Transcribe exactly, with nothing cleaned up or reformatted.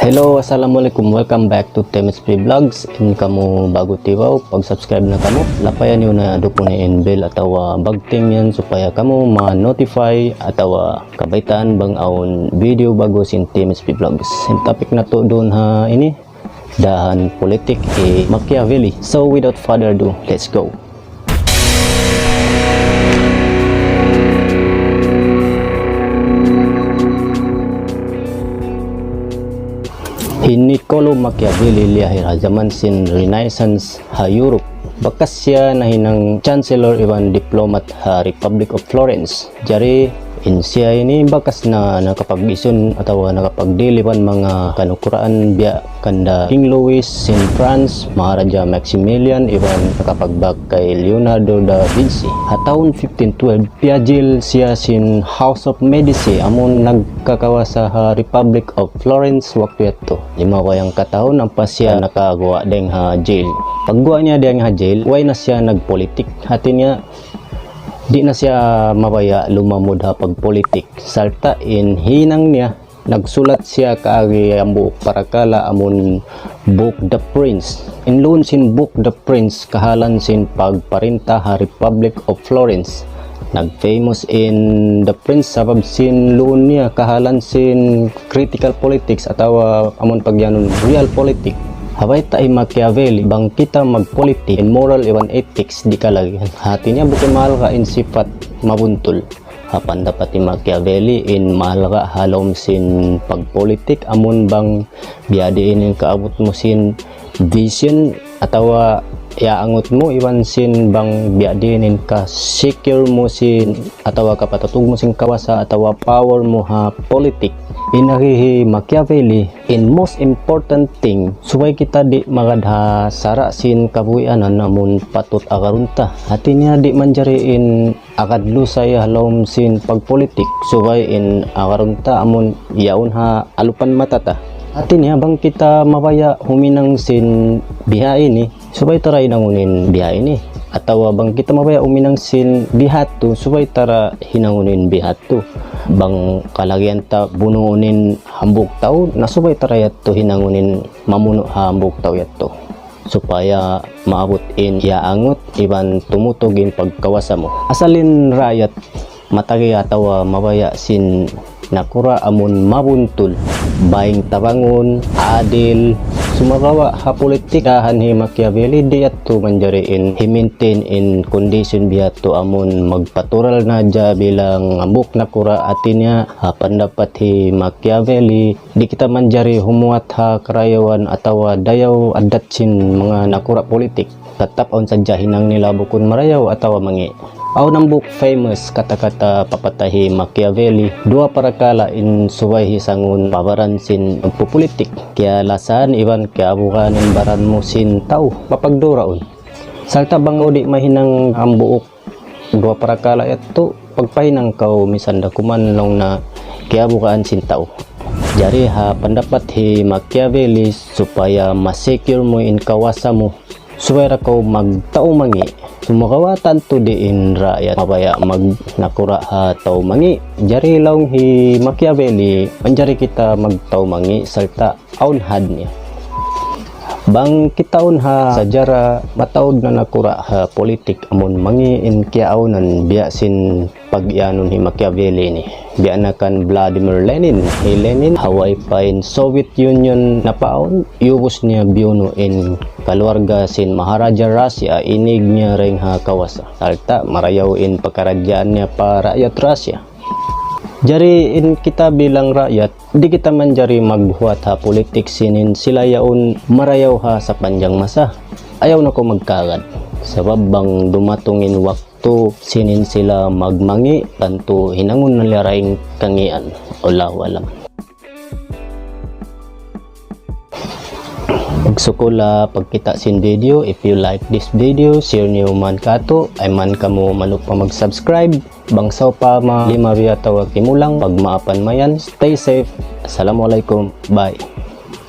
Hello, assalamualaikum. Welcome back to T M H P Vlogs. In kamu ba'gu tiwaw, pag-subscribe na kamu. Lapayan niyu na duun in bell atawa bagting yan supaya kamu ma-notify atawa kabaytaan bang awn video ba'gu sin T M H P Vlogs. In topic natu' duun ha ini, dahan pulitik hi Machiavelli. So without further ado, let's go. Hi Niccolo Machiavelli liyahil ha jaman sin Renaissance ha Europe. Bakas siya nahinang chancellor iban diplomat ha Republic of Florence. Jari in siya ini bakas na nakapag-isun atawa nakapagdil iban manga kanukuraan biya' kanda King Louis sin France, Maharaja Maximilian, iban nakapagbak kay Leonardo da Vinci. Ha tahun fifteen twelve, piyajil siya sin House of Medici, amun nagkakawasa ha Republic of Florence waktu yadtu. Lima wayang katahun ampa siya nakaguwa' dayng ha jail. Pagguwa' niya dayng ha jail, way na siya nagpulitik. Hati niya, di' na siya mabaya' lumamud ha pagpulitik. Sarta' in hinang niya, nagsulat siya kaagi hambuuk parakala' amun book The Prince. In laung sin book The Prince kahalan sin pagparinta ha Republic of Florence. Nag-famous in The Prince sabab sin laung niya kahalan sin critical politics atawa amun pagiyanun real politik. Ha bayta' hi Machiavelli, bang kita magpulitik, in moral iban ethics di' kalagihan. Hati niya bukun mahalga' in sipat mabuntul. Ha pandapat hi Machiavelli, in mahalga' ha lawm sin pagpulitik, amun bang biyadiin in kaabut mu sin vision atawa iyaangut mu iban sin bang biyadiin in ka-secure mu sin atawa kapatutug mu sin kawasa atawa power mu ha pulitik. In agi hi Machiavelli, in most important thing, subay kita di' magad ha sara' sin kabuhianan amun patut agarun ta. Hati niya di' manjari in agad lusay ha lawm sin pagpulitik, subay in agarun ta amun yaun ha alupan mata ta. Hati niya bang kita mabaya' huminang sin biha' ini, subay ta ra hinangun in biha' ini. Atawa bang kita mabaya' huminang sin bihadtu, subay ta ra hinangun in bihadtu. Bang kalagihan ta bunuun in hambuuk tau, na subay ta ra yadtu hinangun in mamunu' ha hambuuk tau yadtu. Supaya maabut in iyaangut iban tumutug in pagkawasa mu. Asal in raayat matagi atawa mabaya' sin nakura' amun mabuntul, baying tabangun, adil, sumagawa' ha pulitik dahan hi Machiavelli di' yadtu manjari in hi-maintain in condition bihadtu amun magpatural na hadja bilang hambuuk nakura'. Hati niya ha pandapat hi Machiavelli, di' kita manjari humuwat ha karayawan atawa dayaw addat sin manga nakura' pulitik. Tattap awn sadja hinang nila bukun marayaw atawa mangi'. Awn hambuuk famous kata-kata papatay hi Machiavelli, duwa parakala' in subay hisangun pa baran sin pupulitik. Kiyalasahan iban kiyabugaan in baran mu sin tau mapagduraun. Sarta' bang kaw di' mahinang hambuuk duwa parakala' yadtu, pagpahinang kaw misan da kuman laung na kiyabugaan sin tau. Jari ha pandapat hi Machiavelli, supaya ma-secure mu in kawasa mu, subay ra kaw magtau mangi'. Sumagawa' tantu di' in raayat mabaya' magnakura' ha tau mangi'. Jari laung hi Machiavelli, manjari kita magtau mangi' sarta' awn had niya. Bang kitaun ha sajara, mataud na nakura' ha pulitik amun mangi' in kiyaawnan biya' sin pag-iyanun hi Machiavelli ini. Biya' na kan Vladimir Lenin, hi Lenin, ha way pa in Soviet Union napaawn, iyubus niya biyunu' in kaluarga sin Maharaja Russia, inig niya dayng ha kawasa. Sarta' marayaw in pakaradjaan niya pa raayat Russia. Jari in kita bilang raayat, di' kita manjari maghuwat ha pulitik sin in sila yaun marayaw ha sapanjang masa. Ayaw na kaw magkahagad. Sabab bang dumatung in waktu sin in sila magmangi', tantu hinangun na nila in kangian. Allahu alam. Magsukul ha pagkita' sin video. If you like this video, share niyu man kātu'. Ayaw man kamu malupa mag-subscribe. Bang sawpama lima biya' atawa kimulang, pagmaapan mayan. Stay safe. Assalamualaikum. Bye.